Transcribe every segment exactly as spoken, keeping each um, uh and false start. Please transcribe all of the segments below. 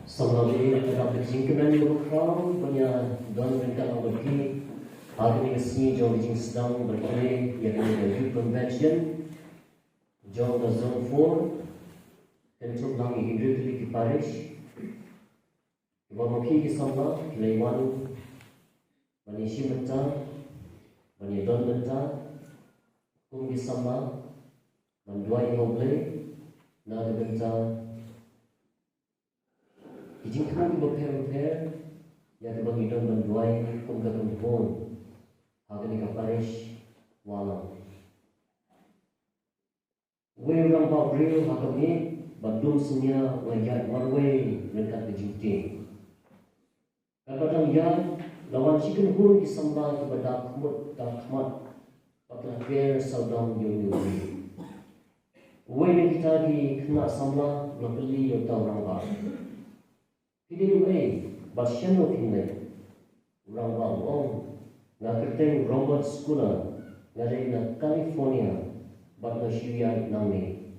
Samla bad ka dap ka jingkmen ïa u Trai ban ïa don ryngkat bad phi ha kane ka sngi jong ka jingsdang bad kane ïa kane ka youth convention jong ka Zone four. Kan tuk lang ïa ki hynriew tylli ki parish. Kiba ma ki ki samla ki la wan ban ïa shim bynta, ban ïa don bynta kum ki samla, ban duwai ha U Blei na ka bynta ki jingthmu kiba pher bapher ïa kiba ngi don ban duwai kum ka kynhun ha kane ka parish Walang. Uwei u rangbah briew ha ka miej bad dum synñia u la ïaid marwei ryngkat ka jingtieng. Katba dang ïaid la wan shi kynhun ki samla kiba da khmut da khmat bad ki la ker sawdong ïa une u briew. Uwei na kita ki khynnah samla u la kylli ïa uta u rangbah, "Phi dei uei bad shano phin leit?" U rangbah u ong, "Nga kyrteng Robert Schuller, nga dei na California bad nga shu ïaid nangne."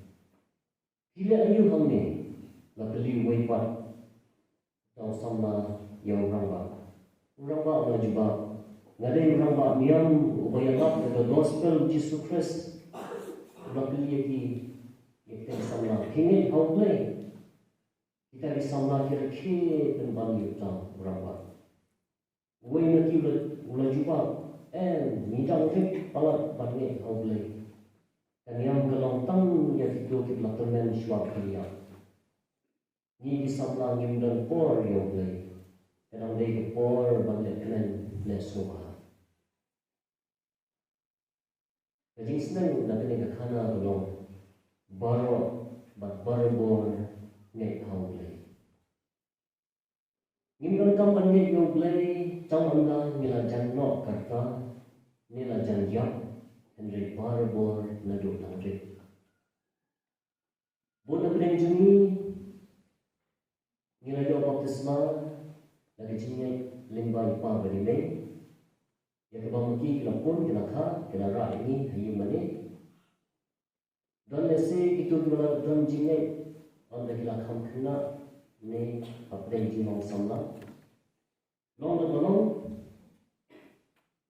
"Phi leh aïu hangne?" la kylli uwei pat uta u samla ïa u rangbah. U rangbah u la jubab, "Nga dei u rangbah niam uba ïalap ïa ka gospel u Jisu Khrist." U la kylli ïa ki, ïa kita ki samla, "Phi ngeit ha U Blei?" Kita ki samla ki rakhe pynban ïa uta u rangbah. Uwei na ki u la, u la jubab, "Em, ngi dang rit palat ban ngeit ha U Blei. Ka niam ka long tang ïa kito kiba la tymmen shuwa ka niam. Ngi ki samla ngim don por ïa U Blei. Ka dang dei ka por ban leh kmen leh sngewbha." Ka jingsneng na kane ka khana ka long, baroh bad barabor ngeit ha U Blei. Ngim donkam ban ngeit ïa U Blei tang ynda ngi la jan noh ka rta ne la jan ïap, hynrei barabor naduh dang rit. Bun na pdeng jong ngi ngi la ïoh baptisma da ka jingngeit lyngba i pa bad i mei, ïa kaba ma ki ki la pun, ki la kha, ki la rah ïa ngi ha ïing mane. Don lehse kito kiba la don jingngeit ynda ki la kham khynnah ne hapdeng jinglong samla. Long da ba long,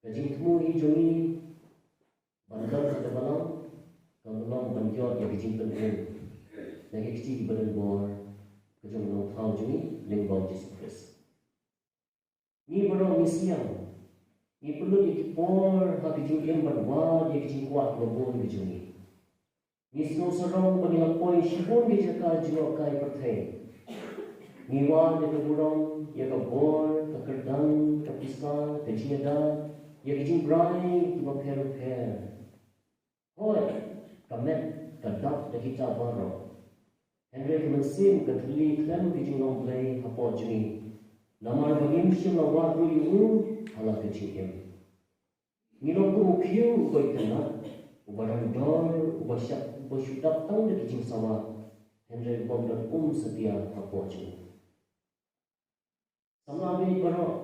ka jingthmu hi jong ngi ban don ha ka balang ka long ban ïoh ïa ka jingpynim na ki kti kiba don bor ka jong u Nongthaw jong ngi lyngba u Jisu Khrist. Ngi baroh ngi siang, ngi pynlut ïa ki por ha ka jingim ban wad ïa ki jingkwah kiba bun ki jong ngi. Ngi sngewsarong ba ngi la poi shibun ki jaka jngohkai pyrthei. Ngi wad ïa ka burom, ïa ka bor, ka kyrdan, ka pisa, ka jingïada, ïa ka jingbrai kiba pher bapher. Hooid, ka met ka dap da kita baroh. Hynrei ka mynsiem ka thylli khlem ka jinglong Blei hapoh jong ngi, namar ba ngim shym la wad ruh ïa u ha la ka jingim. Ngi long kum u khiew uba itynnad, uba rem dor, uba shah, uba shu dap tang da ka jingsawa, hynrei u bym don um satia hapoh jong u. Samla baieit baroh,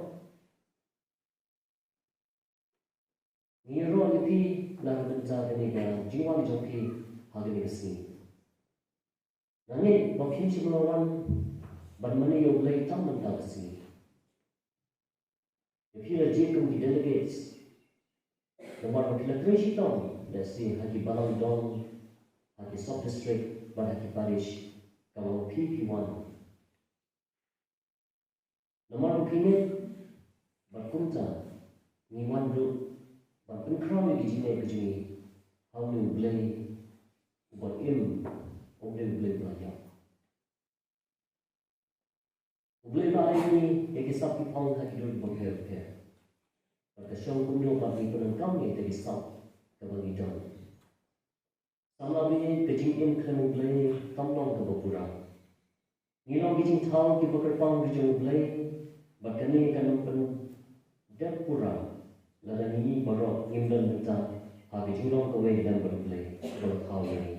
ngi ïaroh ïa phi na ka bynta kane ka jingwan jong phi ha kane ka sngi. Nga ngeit ba phim shym la wan ban mane ïa U Blei tang mynta ka sngi. Ïa phi la jied kum ki delegates, namar ba phi la trei shitom lehse ha ki balang dong, ha ki sub district bad ha ki parish kaba ma phi phi wan. Namar ba phi ngeit, bad kumta ngi wan ruh ban pynkhraw ïa ki jingngeit ka jong ngi ha une U Blei uba im, um dei U Blei uba la ïap. U Blei u la ai ïa ngi ïa ki sap ki phong ha ki dur kiba pher bapher. Bad ka shong kumno pat ngi pyndonkam ïa kita ki sap kaba ngi don. Samla baieit, ka jingim khlem U Blei kam long kaba pura. Ngi long ki jingthaw kiba kyrpang ki jong U Blei, bad kane kan ym pyndep pura lada ngi baroh ngim don bynta ha ka jinglong kawei lem bad U Blei uba la thaw ïa ngi.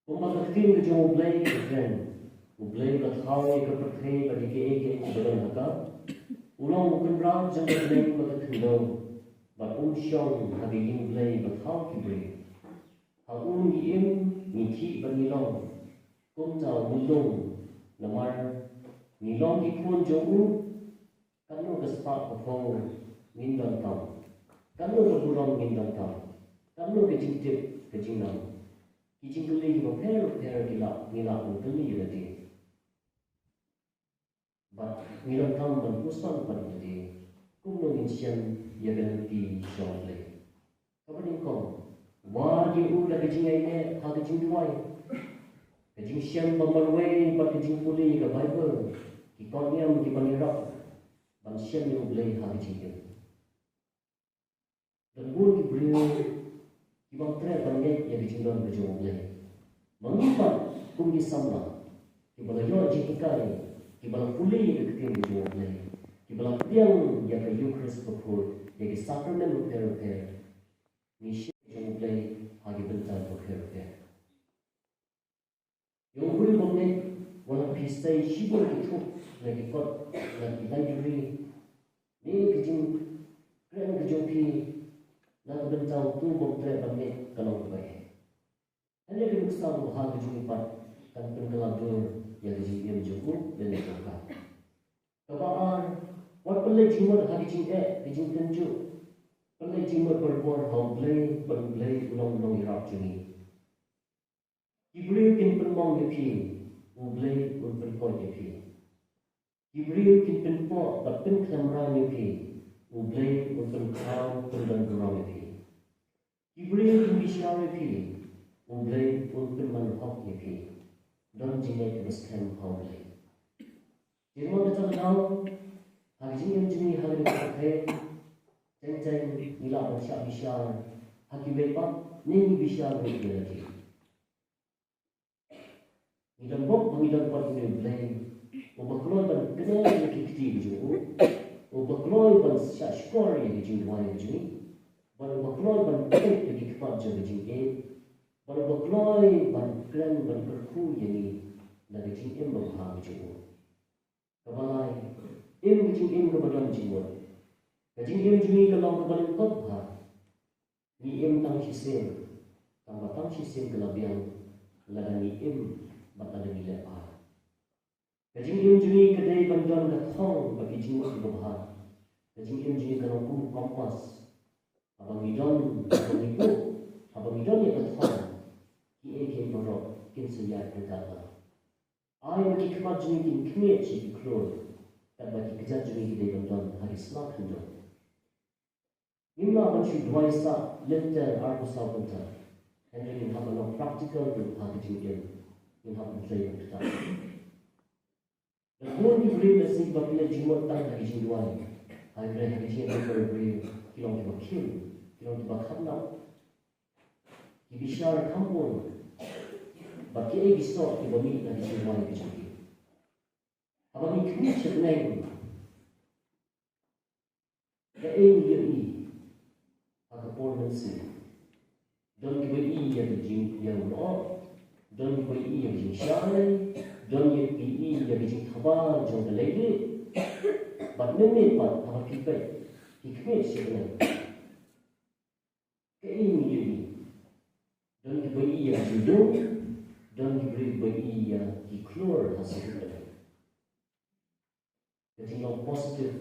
Kumba ka ktien ka jong U Blei ka kren, U Blei u la thaw ïa ka pyrthei bad ïa kiei kiei kiba don ha ka. U long u kynrad jong ka bneng bad ka khyndew, bad um shong ha ka ïing Blei ba thaw ki briew. Ha u ngi im, ngi khih bad ngi long. Kumta u lung, namar Long ki khun jong u, katno ka spah ka phew ngin donkam? Katno ka burom ngin donkam? Katno ka jingtip ka jingnang? Ki jingkylli kiba pher pher ki lah, ngi lah ban kylli ïa lade. Bad ngi donkam ban pyrshang bad ïa lade kumno ngin shem ïa ka lynti jong U Blei. Kaba nyngkong, wad ïa u da ka jingaiei ha ka jingduwai, ka jingshem ba marwei bad ka jingpule ïa ka Baibl, ki kawei kiba ngi ïarap ban shem ïa U Blei ha ka jingim. Don bun ki briew ki bym treh ban ngeit ïa ka jingdon ka jong U Blei. Ma ngi pat kum ki samla kiba la ïoh jinghikai, kiba la pule ïa ka ktien ka jong U Blei, kiba la pdiang ïa ka Eucharist bakhuid, ïa ki sakramen bapher bapher, ngi shem jong U Blei ha ki bynta bapher bapher. Ïa u briew bym ngeit, wat la phi sei shibun ki thup na ki kot, na ki library, ne ka jingkren ka jong phi na ka bynta uto bym treh ban ngeit ka long kaba eh. Hynrei ka nuksa babha ka jong ngi pat kan pynkylla dur ïa ka jingim jong u lane jong ka. Kaba ar, wat pynleit jingmut ha ka jingeh, ka jingtynjuh. Pynleit jingmut barabor ha U Blei, bad U Blei u long u nongïarap jong ngi. Ki briew kin pynmong ïa phi, U Blei un pynkoit ïa phi. Ki briew kin pynpoh bad pynkhlem rang ïa phi, U Blei un pynkhraw pyndon burom ïa phi. Ki briew kin bishar ïa phi, U Blei un pynman hok ïa phi. Don jingngeit kaba skhem ha U Blei. Ki mon, kata ka daw ha ka jingim jong ngi ha kane ka pyrthei, teng teng ngi lah ban shah bishar ha kiwei pat, ne ngi bishar ruh ïa lade. Ngi don bok ba ngi don pat ïa U Blei uba kloi ban kner ïa ki kti ki jong u, uba kloi ban shah shkor ïa ki jingduwai ki jong ngi, bad uba kloi ban peit ïa ki khmat jong ki jingïeit, bad uba kloi ban kren ban kyrkhu ïa ngi na ka jingim babha ki jong u. Kaba lai, im ka jingim kaba don jingmut. Ka jingim jong ngi ka long kaba lyngkot bha. Ngi im tang shisien, tang ba tang shisien ka la biang, lada ngi im bad lada ngi leh bha. Ka jingim jong ngi ka dei ban don ka thong bad ki jingmut kiba bha. Ka jingim jong ngi ka long kum u kompas. Haba ngi don, haba ngi buh, haba ngi don ïa ka thong, kiei kiei baroh kin sa ïaid ryngkat lang. Ai ba ki khmat jong ngi kin khmih sha ki khlur, katba ki kjat jong ngi ki dei ban don ha ki sla khyndew. Ngim lah ban shu duwai sah lynter arphew saw kynta. Hynrei ngin hap ban long practical ruh ha ka jingim. Ngin hap ban trei ban ktah. Don bun ki briew lehse ba pynleit jingmut tang ha ka jingduwai. Hynrei ha ka jingim jong ki briew, ki long kiba khim, ki long kiba khamnam. Ki bishar kham bun bad kiei ki soh kiba mih na ka jingduwai ka jong ki. Haba ngi khmih sha bneng, kaei ngi ïohi ha ka por mynsiem? Don kiba ïohi ïa ka jingïaleh, don kiba ïohi ïa ka jingshai, don kiba ïohi ïa ka jingthaba jong ka leilieh. Bad mynne pat haba phi peit, phi khmih sha bneng, kaei ngi ïohi? Don kiba ïohi ïa ka jingdum, don kiba ïohi ïa ki khlur ha sha ka bneng. Ka jinglong positive,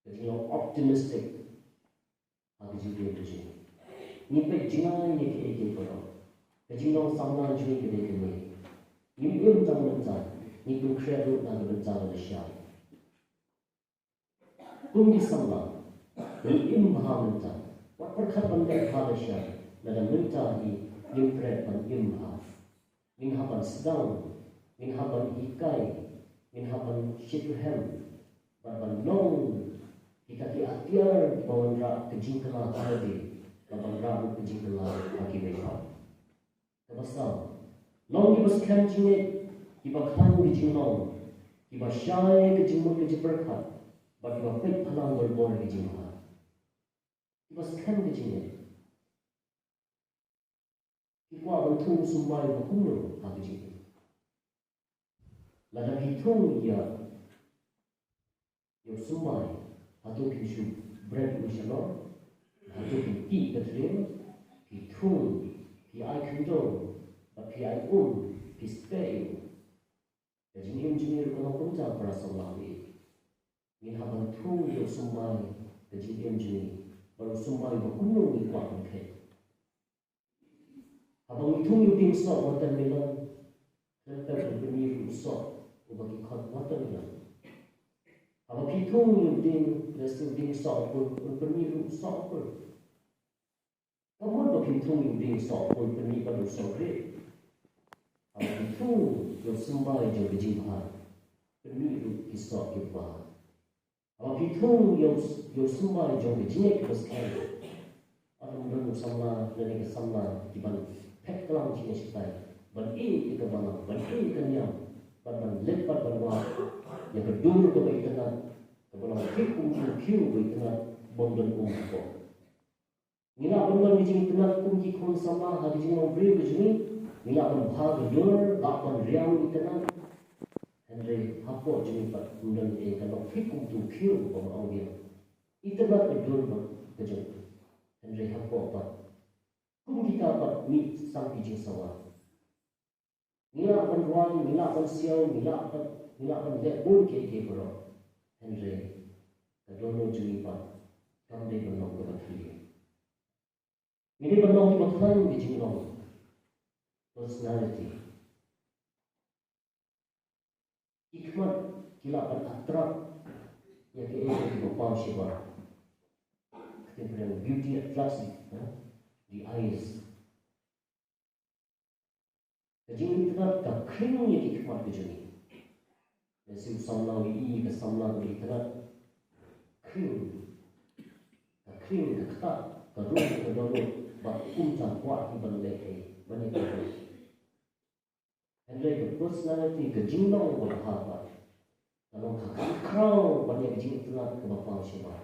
ka jinglong optimistic ha ka jingim ka jong ngi. Ngi peit jngai ïa kiei kiei baroh. Ka jinglong samla jong ngi ka dei kane. Ngim im tang mynta, ngi pynkhreh ruh na ka bynta la lashai. Kum ki samla, ngi im bha mynta, wat pyrkhat ban leh bha lashai, lada mynta hi ngim treh ban im bha. Ngin hap ban sdang, ngin hap ban hikai, ngin hap ban shitrhem, bad ban long kita ki atiar kiba wanrah ka jingkylla ha lade, bad ban rah ruh ka jingkylla ha kiwei pat. Kaba saw, long kiba skhem jingngeit, kiba khlaiñ ka jinglong, kiba shai ka jingmut ka jingpyrkhat, bad kiba peit palat barabor ka jingbha. Kiba skhem ka jingngeit. Ki kwah ban thung symbai ba kumno ha ka jingim? Lada phi thung ïa ïa u symbai, hato phin shu bret u shalor? Hato phin tih ka thliew? Phi thung, phi ai khyndew, bad phi ai um, phi speh ïa u. jong ngi ruh ka long kumta para samla. Ngin hap ban thung ïa u symbai ka jingim jong ngi, bad u symbai ba kumno ngi kwah ban khet. Haba ngi thung ïa u dieng soh watermelon, khlem pep ban pynmih ruh u soh uba ki khot watermelon. Haba phi thung ïa u dieng, lehse u dieng soh apple, un pynmih ruh u soh apple. Ka mut ba phi thung ïa u dieng soh apple, pynmih pat u soh grape. Haba phi thung ïa u symbai jong ka jingbha, pynmih ruh ki soh kiba bha. Haba phi thung ïa u, ïa u symbai jong ka jingngeit kaba skhem. Ym don u samla lane ka samla kiban phet klam jingngeit shatai, ban ïeit ïa ka balang, ban ïeit ïa ka niam, ban, ban leit pat ban wad ïa ka dur kaba itynnad, kaba long thik kum u khiew ba itynnad bym don um hapoh. Ngi lah ban don ka jingitynnad kum ki khun samla ha ka jinglong briew ka jong ngi. Ngi lah ban bha ka dur, lah ban riam itynnad. Hynrei hapoh jong ngi pat ym don ei, ka long thik kum u khiew ba nga ong ïa. Itynnad ka dur bad ka jong. Hynrei hapoh pat, kum kita pat mih tang ki jingsawa. Ngi lah ban rwai, ngi lah ban siaw, ngi lah ban, ngi lah ban leh bun kiei kiei baroh. Hynrei ka dohnud jong ngi pat kam dei ban long kaba khlieh. Ngi dei ban long kiba khlaiñ ka jinglong. Personality. Ki khmat ki lah ban attract ïa kaei kaei kaba paw shabar. Ka ktien phareng, beauty attracts, eh, the eyes. Ka jingitynnad ka khring ïa ki khmat ka jong ngi. Lehse u samla u ïohi ïa ka samla kaba itynnad. Khring. Ka khring, ka ktah, ka rung, ka dohnud, bad kumta kwah hi ban leh ei, ban ïa ka. Hynrei ka personality, ka jinglong kaba bha pat, ka long ka kham khraw ban ïa ka jingitynnad kaba paw shabar.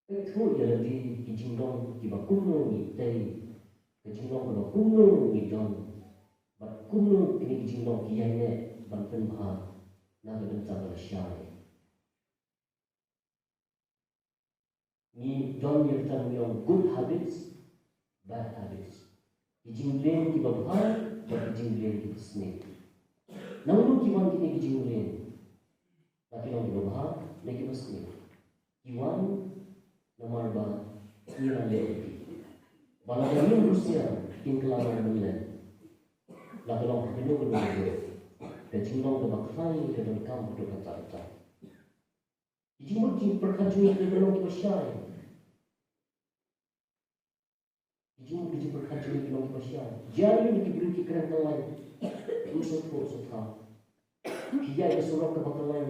Peit thuh ïa lade ki jinglong kiba kumno ngi tei, ka jinglong kaba kumno ngi don, bad kumno kine ki jinglong ki ïaineh ban pynbha na ka bynta ba lashai. Ngi don ïa kata ngi ong good habits, bad habits. Ki jingleh kiba bha, bad ki jingleh kiba sniew. Nangno ki wan kine ki jingleh? La ki long kiba bha, ne kiba sniew? Ki wan namar ba ngi la leh ïa ki. Ba lada ngim ruh sniew, kin kylla ban leh. La ka long ha kano kano ka dur. Ka jinglong kaba khlaiñ ka donkam haduh katta katta. Ki jingmut jingpyrkhat jong ngi ki long kiba shai. Ki jingmut ki jingpyrkhat jong ngi ki long kiba shai. Jia ïa ki briew ki kren kyllaiñ. Ki sngewthuh sngewthuh. Phi ïaid ha surok kaba kyllaiñ,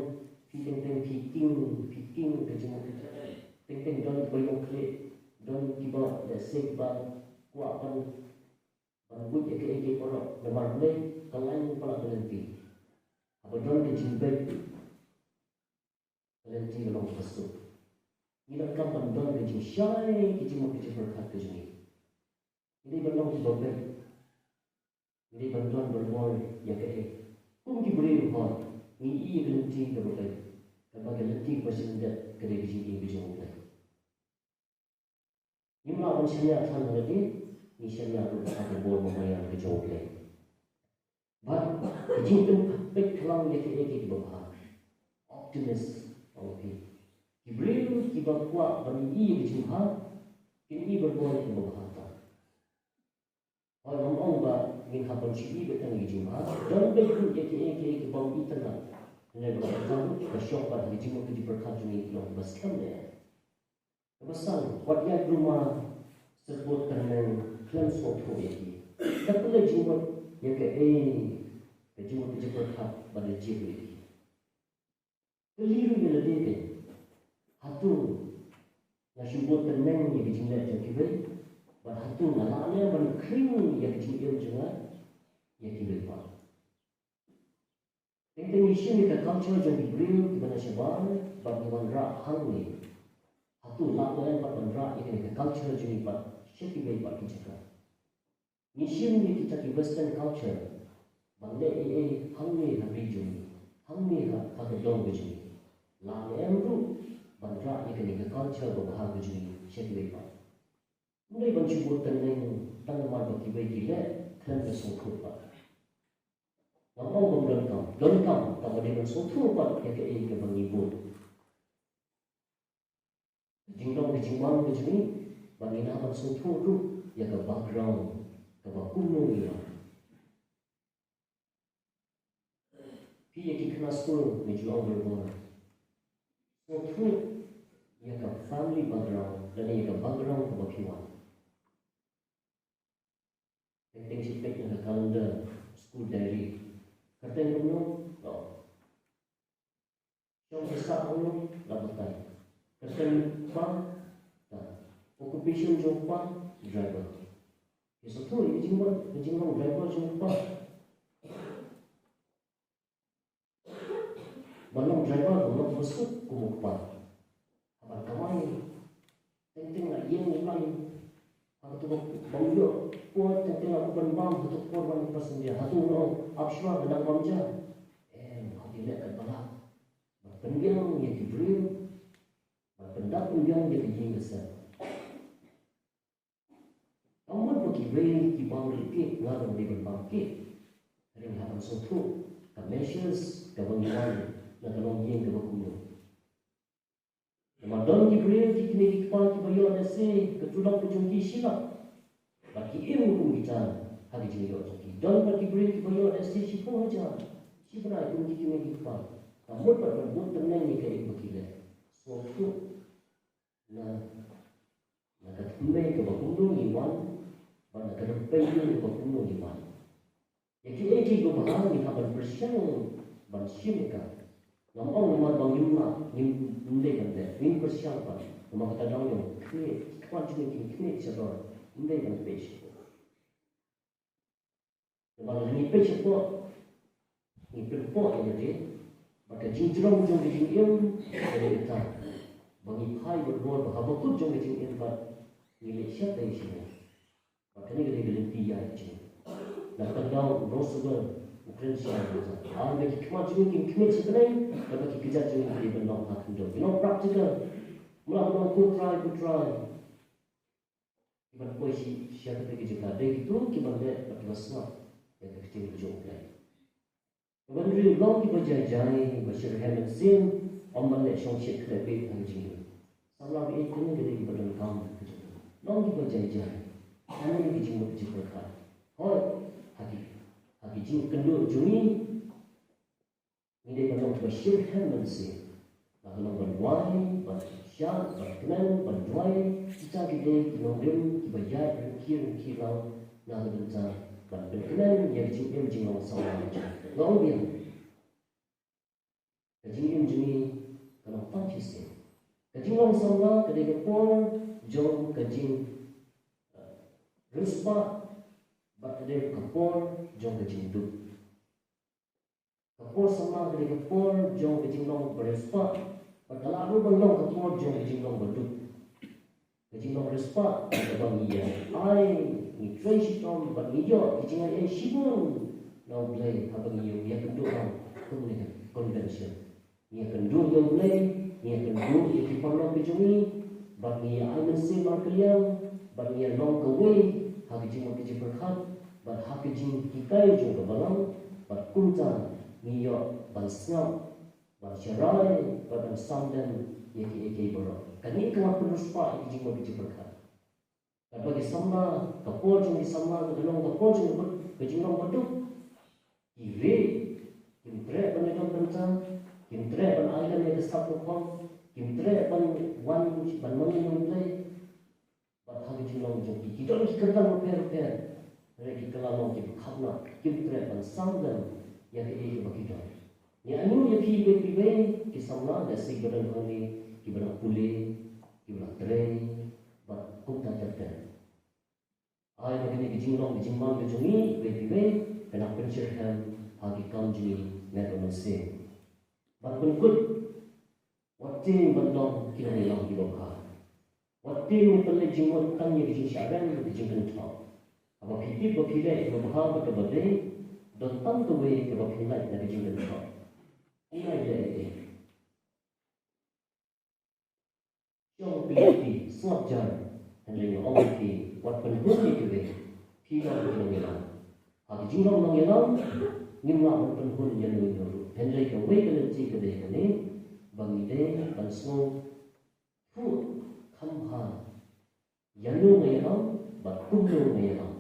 phi teng teng phi king, phi king ka jingmut. Teng teng don kiba ïong khlieh, don kiba lehse ba kwah ban, ban buit ïa kaei kaei baroh, namar balei? Kyllaiñ palat ka lynti. Haba don ka jingbeit, ka lynti ka long kaba suk. Ngi donkam ban don ka jingshai, ka jingmut ka jingpyrkhat ka jong ngi. Ngi dei ban long kiba beit. Ngi dei ban don ban roi ïa kaei. Kum ki briew hoi, ngi ïohi ïa ka lynti kaba beit. Kaba ka lynti kaba sngewdep ka dei ka jingim ka jong U Blei. Ngim lah ban shaniah than ha lade, ngi shaniah ruh ha ka bor ba maian ka jong U Blei. Bad ka jingpynpeit phlang ïa kaei kaei kaba bha. Optimist, ong phi. Ki briew kiba kwah ban ïohi ïa ka jingbha, kin ïohi ban roi ïa kaba bha ta. Hooid, ngam ong ba ngin hap ban shu ïohi beit tang ïa ka jingbha. Don beit ruh ïa kaei kaei kaba ym itynnad. Hynrei ba ka jong ka shong pat ha ka jingmut ka jingpyrkhat jong ngi ki long kiba skhem ne. Kaba san, wat ïaid rumah syrpud tyrneng khlem sngewthuh ïa ki. Kat pynleit jingmut ïa kaei ka jingmut ka jingpyrkhat ba la jied ïa ki. Kylli ruh ïa lade peit. Hato nga shu bud tyrneng ïa ka jingleh jong kiwei? Bad hato nga lah ne ban khring ïa ka jingim jong nga ïa kiwei pat? Teng teng ngi shim ïa ka culture jong ki briew kiba na shabar bad ngi wanrah hangne. Hato lah ne em pat ban rah ïa kane ka culture jong ngi pat sha kiwei pat ki jaka? Ngi shim ïa kita ki western culture ban leh ei ei hangne ha ri jong ngi, hangne ha, ha ka dong ka jong ngi. Lah ne em ruh ban rah ïa kane ka culture ba bha ka jong ngi sha kiwei pat? Ym dei ban shu bud tyrneng tang namar ba kiwei ki leh khlem da sngewthuh pat. Ngam ong bym donkam, donkam, tang ba dei ban sngewthuh pat ïa kaei kaba ngi bud. Ka jinglong ka jingman ka jong ngi, ba ngin hap ban sngewthuh ruh ïa ka background kaba kumno ngi wan. Phi ïa ki khynnah skul, ngi ju ong bor bor, sngewthuh ïa ka family background lane ïa ka background kaba phi wan. Teng teng shu peit na ka calendar, school diary. Kyrteng kumno? Doh. Shong pisa kumno? La batai. Kyrteng kpa? Doh. Occupation jong kpa? Driver. Phi sngewthuh ïa ka jingwan, ka jinglong driver jong kpa? Ban long driver, ban long bus, kum u kpa. Haba kamai, teng teng la ïeng u lai. Hato bam ïoh por, teng teng la u ban bam, hato por ban passenger, hato u ong ap shuwa, ka dang bam ja. Em, ha ki leh ka balang. Ban pynbiang ïa ki briew, ban pyndap pynbiang ïa ki ïing ki sem. Ka mut ba kiwei ki bam ruh ki, nga ruh nga dei ban bam ki. Hynrei hap ban sngewthuh ka measures kaba ngi wan na ka longïing kaba kumno. Namar don ki briew, ki kmie ki kpa kiba ïoh lehse ka tulop ka jong ki shi lak, bad ki im kum kita ha ka jingïoh jong ki. Don bad ki briew kiba ïoh lehse shiphew hajar, shi bnai kum ki kmie ki kpa. Ka mut bad ban bud tymmen ïa kaei ba ki leh. Sngewthuh na, na ka thymmei kaba kumno ngi wan, bad na ka rynïeng kaba kumno ngi wan. Ïa kiei kiei kiba bha ngi hap ban pyrshang ban shim ïa ka. Ngam ong namar ba ngim lah, ngim, ngim dei ban leh, ngim pyrshang pat. Namar kata dang ïoh khmih, ki khmat jong ngi ki khmih shador, ngim dei ban peit shapoh. Namar lada ngi peit shapoh, ngi pynpoh ïa lade, bad ka jingjrong jong ka jingim ka dei kata, ba ngi phai bad bor, ba haba kut jong ka jingim pat ngi leit shatei shatei. Bad kane ka dei ka lynti ïaid jong ngi. Lada ka daw u Roosevelt u kren shai, ai ba ki khmat jong ngi kin khmih shatei, bad ba ki kjat jong ngi ki dei ban long ha khyndew. You know, practical. Mlak long ko trai ko trai. Ki ban poi shi, sha kata ka jaka, dei kito ki ban leh bad ki ban sngap ïa ka ktien ka jong U Blei. Ka ban ri long kiba jai jai, ba shyrkhei mynsiem, ym ban leh shongshit khlem bit ha ka jingim. Samla ba ïeit kane ka dei kiba donkam ka jingim. Long kiba jai jai. Kane ka jingmut jingpyrkhat. Hooid, ha ki, ha ki jingkynduh jong ngi, ngi dei ban long kiba shyrkhei mynsiem. Ba ka long ban wai, ban shad, ban kmen, ban duwai, kita ki dei ki nongrim kiba ïaid ryngki ryngki lang na ka bynta ban pynkmen ïa ka jingim jinglong samla. Nga ong biang, ka jingim jong ngi ka long tang shisien. Ka jinglong samla ka dei ka por jong ka jing, eh, riewspah, bad ka dei ka por jong ka jingduk. Ka por samla ka dei ka por jong ka jinglong ba riewspah, bad ka lah ruh ban long ka por jong ka jinglong ba duk. Ka jinglong riewspah kaba ngi ïa ai, ngi trei shitom bad ngi ïoh ki jingai ei shibun na U Blei haba ngi ïa, ngi ïakynduh lang kumne ka convention. Ngi ïakynduh ïa U Blei, ngi ïakynduh ïa ki paralok ki jong ngi, bad ngi ïa ai mynsiem markylliang, bad ngi ïa long kawei ha ka jingmut ka jingpyrkhat bad ha ka jinghikai jong ka balang, bad kumta ngi ïoh ban sngap, ban sharai, bad ban sam dem ïa kiei kiei baroh. Kane ka wan pynriewspah ïa ka jingmut ka jingpyrkhat. Katba ki samla, ka por jong ki samla ka long ka por jong ka jinglong ba duk. Ki rieh, kim treh ban ïadon bynta, kim treh ban ai lem ïa ka sap ka khong, kim treh ban wan ban mane ïa U Blei. Bad ha ka jinglong jong ki, ki don ki kyrdan bapher bapher. Hynrei ki kylla long kiba khapnah, kim treh ban sam lem ïa kaei kaba ki don. Ngi ainguh ïa phi iwei pa iwei ki samla, lehse kiba don hangne, kiba la pule, kiba la trei, bad kumta ter ter. Ai ba kane ka jinglong ka jingman ka jong ngi iwei pa iwei kan nang pynshyrkhei ha ki kam jong ngi mynta mynsiem. Ban pynkut, wat tieng ban long ki nongïalam kiba bha. Wat tieng ban pynleit jingmut tang ïa ka jingshah rem bad ka jingkynthoh. Haba phi tip ba phi leh kaba bha bad kaba dei, don tang kawei kaba phin lait na ka jingkynthoh. Phi lait leh ïa ei? Shong pynlait phi, sngap jar. Hynrei nga ong ïa phi, wat pynhun ïa kiwei. Phi long ki nongïalam. Ha ka jinglong nongïalam, ngim lah ban pynhun ïano ïano ruh. Hynrei kawei ka lynti ka dei kane, ba ngi dei ban sngewthuh kham bha ïano nga ïalam bad kumno nga ïalam.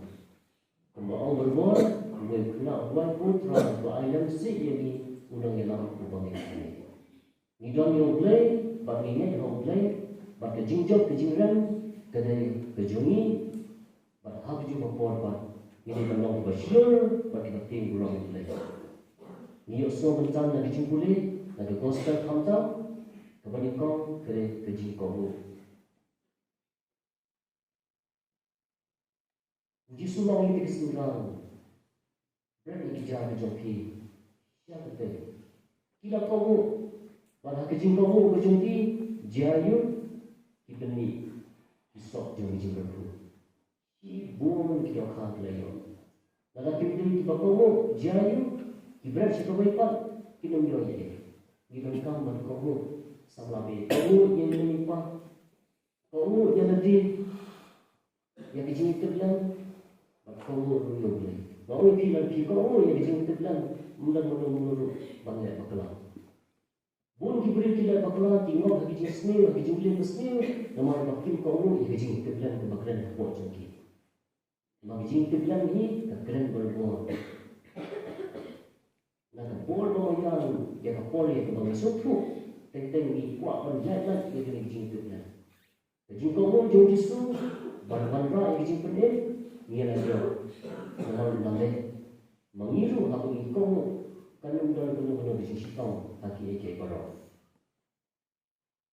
Kumba ong barabor, uwei u khynnah u wan, ko Trai, to ai lem seh ïa ngi u nongïalam uba ngi kynmaw. Ngi don ïa U Blei bad ngi ngeit ha U Blei, bad ka jingjop ka jingrem ka dei ka jong ngi, bad ha kajuh ka por pat ngi dei ban long kiba shlur bad kiba tieng burom ïa U Blei. Ngi ïohsngew bynta na ka jingpule na ka gospel khamtam, kaba nyngkong ka dei ka jingkohnguh. U Jisu u ong ïa ki synran, bret ïa ki jar ka jong phi sha kynthei. Ki la kohnguh, bad ha ka jingkohnguh ka jong ki, jia aïu? Ki pynmih ki soh jong ki jingkyrkhu. Shibun ki dohkha ki la ïoh. Lada kim dei kiba kohnguh, jia aïu? Ki bret sha kawei pat, kin ym ïoh ei ei. Ngi donkam ban kohnguh samla bad kohnguh ïa ki kmie ki kpa. Kohnguh ïa lade ïa ka jingïatiplem, bad kohnguh ruh ïa U Blei. Nga ong ïa phi, lada phi kohnguh ïa ka jingïatiplem, ym don mano mano ruh ban leh bakla. Bun ki briew ki leh bakla, ki ngop ha ki jingsniew, ha ki jingleh basniew, namar ba kim kohnguh ïa ka jingïatiplem kaba kren hapoh jong ki. Namar ka jingïatiplem hi ka kren barabor. Na ka por ba nga ïaid ïa ka por ïa kaba nga sngewthuh, teng teng ngi kwah ban ïaid ïa kane ka jingïatiplem. Ka jingkohnguh jong U Jisu ban wanrah ïa ka jingpynim, ngi la ïoh. Namar lada leh ma ngi ruh haba ngi kohnguh, kan ym don kano kano ka jingshitom ha kiei kiei baroh.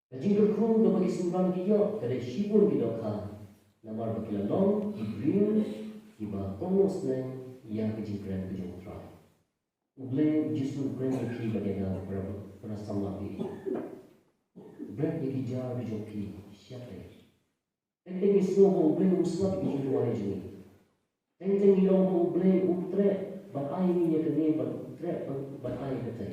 Ka jingkyrkhu kaba ki synran ki ïoh ka dei shibun ki dohkha, namar ba ki la long ki briew kiba kohnguh sneng ïa ka jingkren ka jong U Trai. U Blei, U Jisu u kren ïa phi bad ïa nga, para, para samla phi. Bret ïa ki jar ka jong phi sha kynthei. Teng teng ngi sngew ba U Blei um sngap ïa ki jingduwai jong ngi. Teng teng ngi ong ba U Blei um treh ban ai ïa ngi ïa kane, ban treh ban, ban ai ïa kata.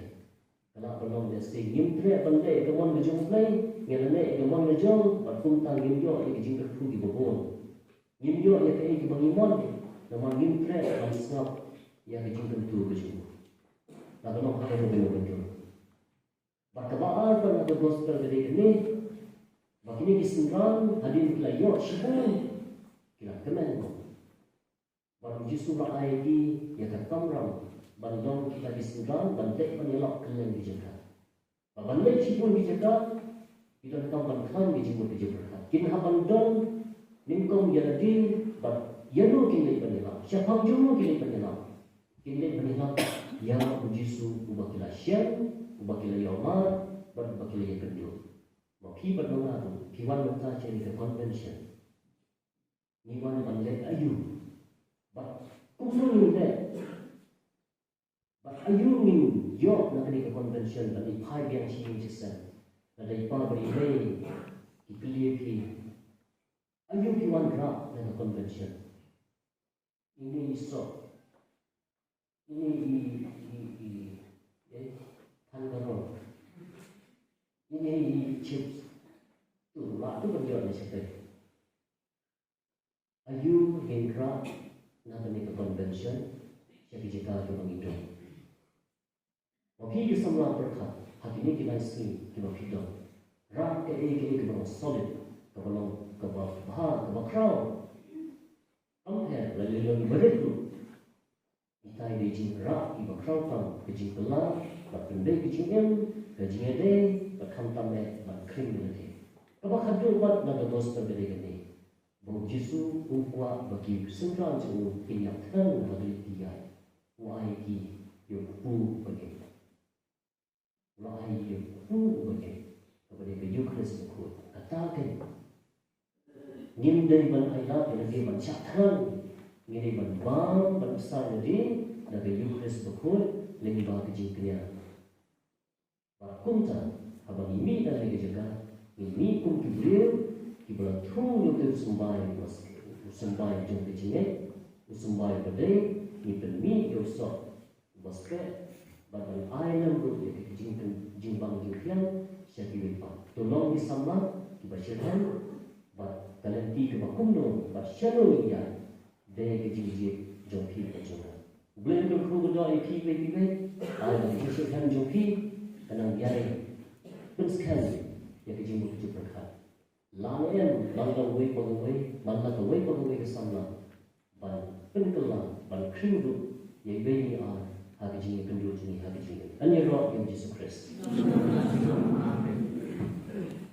Ka lah ban long lehse ngim treh ban leh ïa ka mon ka jong U Blei, ngi la leh ïa ka mon ka jong, bad kumta ngim ïoh ïa ki jingkyrkhu kiba bun. Ngim ïoh ïa kaei kaba ngi mon, namar ngim treh ban sngap ïa ka jingkyntu ka jong U. La ka long ha ka jong U Blei. Bad kaba ar pat na ka gospel ka dei kane, ba kine ki synran hadien ba ki la ïoh shibun, ki la kmen. Bad U Jisu u la ai ïa ki ïa ka kamram ban long kita ki synran ban leit ban ïalap kylleng ki jaka. Bad ban leit shibun ki jaka, ki donkam ban khlaiñ ka jingmut ka jingpyrkhat. Kin hap ban don nyngkong ïa lade bad ïano kin leit ban ïalap, shaphang jong no kin leit ban ïalap. Kin leit ban ïalap ïa U Jisu uba ki la shem, uba ki la ïohmad, bad uba ki la ïakynduh. Ma phi bad ma nga ruh, phi wan mynta sha kane ka convention. Ngi wan ban leh aïu? Bad kumno ngin leh? Bad aïu ngin ïoh na kane ka convention ban ïa phai biang sha ïing sha sem? Lada i pa bad i mei ki kylli ïa phi, aïu phi wanrah na ka convention? Ine i soh. Ine i, i, i, eh, than baroh. Ine i chips. To lah to ban ïoh na shatei. Aïu ngin rah na kane ka convention sha ki jaka kiba ngi don? Ma phi ki samla pyrkhat ha kine ki lai sngi kiba phi don, rah kaei kaei kaba long solid, kaba long kaba bha, kaba khraw. Kam pher, lane long barit ruh. Ita i dei jingrah iba khraw tam, ka jingkylla, bad pynbeit ka jingim, ka jingïadei, bad khamtam eh ban khring ïa lade. Kaba khatduh pat na ka gospel ka dei kane, ba U Jisu u kwah ba ki synran jong u kin ïap thngan ha ka lynti ïaid. U ai ïa ki ïa u kpu uba ngeit. U la ai ïa u kpu uba ngeit, kaba dei ka Eukharist bakhuid. Kata kein, ngim dei ban ailad ïa lade ban shah thngan, ngi dei ban bam ban bsa ïa lade da ka Eukharist bakhuid lyngba ka jingkñia. Bad kumta, haba ngi mih na kane ka jaka, ngi mih kum ki briew kiba la thung ïa u symbai, u symbai jong ka jingngeit, u symbai uba dei, ngi pynmih ïa u soh uba skeh, bad ban ai lem ruh ïa ka jingpyn-, jingbam jingphiang sha kiwei pat. To long ki samla kiba shitrhem, bad ka lynti kaba kumno, bad shano ngin ïaid, dei ka jingjied jong phi bad jong nga. U Blei un kyrkhu kyrdoh ïa phi iwei pa iwei. Ai ba ka jingshitrhem jong phi kan nang ïai pynskhem ïa ka jingmut ka jingpyrkhat. Lane em, lane kawei pa kawei, man la kawei pa kawei ka samla ban pynkylla, ban khring ruh ïa iwei ïa i ha ka jingïakynduh jong ngi ha ka jingim. Kan ïaroh ïa u Jisu Khrist.